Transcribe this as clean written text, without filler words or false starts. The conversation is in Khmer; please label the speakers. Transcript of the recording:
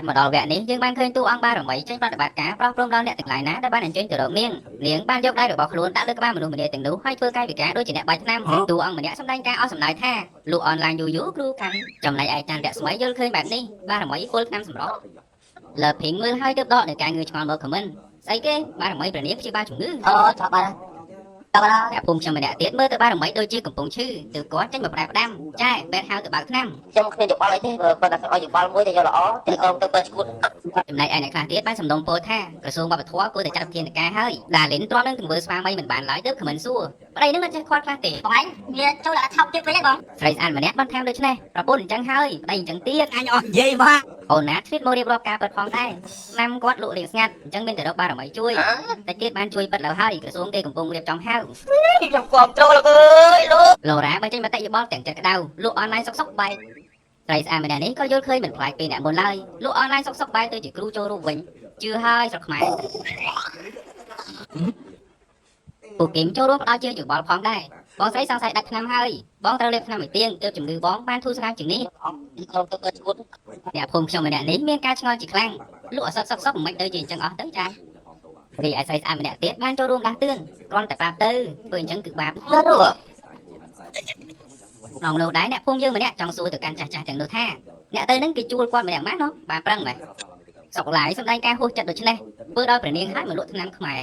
Speaker 1: មកដល់វគ្គនេះយើងបានឃើញតួអង្គបារមីចេញប្រតិបត្តិការប្រោះព្រំដល់អ្នកទាំងឡាយណាដែលបានអញ្ជើញទៅរកនាងនាងបានយកដៃរបស់ខ្លួនដាក់លើក្បាលមនុស្សម្នាទាំងនោះហើយធ្វើកាយវិការដូចជាអ្នកបាច់ថ្នាំតួអង្គម្នាក់សម្ដែងការអស់សំណើចថាលក់អនឡាញយូរយូរគ្រូកាន់ចំណែកឯច័ន្ទរស្មីយល់ឃើញបែបនេះបារមីពុលថ្នាំសម្រស់លើភីងមើលហើយទើបដកនៅការងឿឆ្ងល់មកខមមិនស្អីគេបារមីព្រះនាងព្យាបាលជំងឺ
Speaker 2: អូចប់បាត់ចប់បាត់
Speaker 1: អ្នកភូមិខ្ញុំម្នាក់ទៀតមើលទៅបារមីដូចជាកំពុងឈឺទើបគាត់ចេញមកផ្ដែផ្ដាំចែបែតហៅទៅបើកថ្នាំ
Speaker 2: ខ្ញុំគ្មានយោបល់អីទេប៉ុន្តែឲ្យយោបល់មួយតែយកល្អទៅអមទៅបើឈួត
Speaker 1: ចំណែកឯអ្នកខ្លះទៀតបានសំណូមពរថាក្រសួងវប្បធម៌គួរតែចាត់វិធានការហើយដាលីនទ្រាំនឹងទង្វើស្វាមីមិនបានឡើយទើបខមមិនសួរប្តីនឹងមិនចេះខ្វាត់ខ្លះទេ
Speaker 2: បងឯងវាចូលដល់ថោកទៀតវិញហ្នឹងបង
Speaker 1: ស្រីស្អាតម្នាក់បានថែមដូចនេះប្រពន្ធអញ្ចឹងហើយប្តីអញ្ចឹងទៀត
Speaker 3: អញអស់និយាយមក
Speaker 1: អូនណាឆ្លៀតមករៀបរាប់ការពិតផងដែរឆ្នាំគាត់លក់រៀងស្ងាត់អញ្ចឹងមានតែរកបារមីជួយតែទៀតបានជួយពិតឡើយហើយក្រសួងគេកំពុងរៀបចំហៅ
Speaker 2: ខ្ញុំគាំទ្រលោកអើយលោក
Speaker 1: ឡូរ៉ាបញ្ចេញមតិយោបល់ទាំងចិត្តក្តៅលក់អនឡាញសុកសុកបែកស្រីស្អាតម្នាក់នេះក៏យល់ឃើញមិនប្លែកពីអ្នកមុនឡើយលក់អនឡាញសុកសុកបែកទៅជាគ្រូចូលរូបវិញជឿហើយស្រុកខ្មែរពួកគីមចូលរួមផ្ដល់ជាយោបល់ផងដែរបងស្រីសង្ស័យដាច់ថ្នាំហើយបងត្រូវលេបថ្នាំឲ្យទៀងទើបជំងឺបងបានធូរស្រាលជាងនេះ
Speaker 2: អមទៅបើឈួត
Speaker 1: អ្នកភូមិខ្ញុំម្នាក់នេះមានការឆ្ងល់ជាខ្លាំងលក់អសត់សុកសុកមិនទៅជាអញ្ចឹងអស់ទៅចារីឯស្រីស្អាតម្នាក់ទៀតបានចូលរួមដាស់តឿនគ្រាន់តែប្រាប់ទៅធ្វើអញ្ចឹងគឺបាបក្នុងនោះដែរអ្នកភូមិយើងម្នាក់ចង់សួរទៅកាន់ចាស់ចាស់ទាំងនោះថាអ្នកទៅនឹងគេជួលគាត់ម្នាក់ម៉ាស់នោះបានប្រឹងម៉េះសុកឡាយសម្ដែងការហួសចិត្តដូច្នេះធ្វើដល់ព្រះនាងហើយមកលក់ថ្នាំខ្មែរ